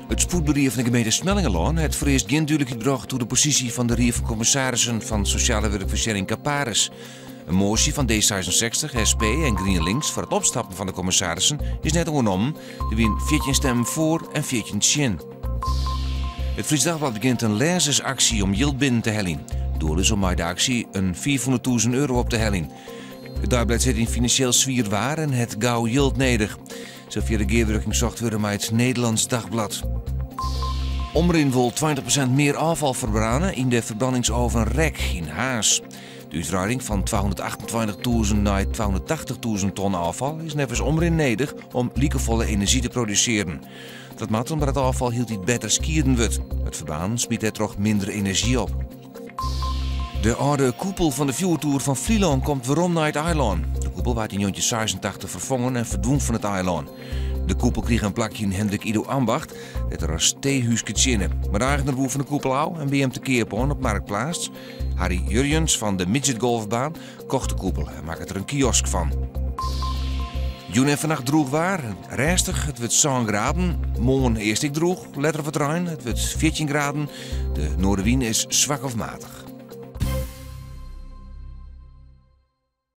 It spoedberie fan de gemeente Smellingerlân hat foarearst gjin dúdlikheid brocht oer de posysje fan de rie fan kommissarissen fan sosjale wurkfoarsjenning Caparis. In moasje fan D66, SP en GrienLinks foar it opstappen fan de kommissarissen is net oannommen. Der wiene 14 stemmen foar en 14 tsjin. It Friesch Dagblad begjint in lêzersaksje om jild binnen te heljen. Doel is om mei de aksje in 500.000 euro op te heljen. It deiblêd sit yn finansjeel swier waar en hat gau jild nedich. Sil fierder gearwurking socht wurde mei it Nederlands Dagblad. Omrin wol 20% mear ôffal ferbrane yn de ferbranningsoven REC yn Harns. De útwreiding fan 228.000 nei 280.000 ton ôffal is neffens Omrin nedich om likefolle enerzjy te produsearjen. Dat moat omdat it ôffal hieltyd better skieden wurdt. It ferbaarnen smyt dêrtroch minder enerzjy op. De âlde koepel fan de fjoertoer fan Flylân komt werom nei it eilân. De koepel waard yn 1986 ferfongen en ferdwûn fan it eilân. De koepel krige in plakje yn Hendrik Ido Ambacht, dêr't er as teehúske tsjinne. Mar de eigener woe fan de koepel ôf en bea him te keap oan op Marktplaats. Harry Jurjens fan de midgetgolfbaan kocht de koepel en makket der in kiosk fan. Jûn en fannacht droech waar, rêstich, it wurdt 7 graden. Moarn earst ek droech, letter wat rein, it wurdt 14 graden. De noardewyn is swak of matich.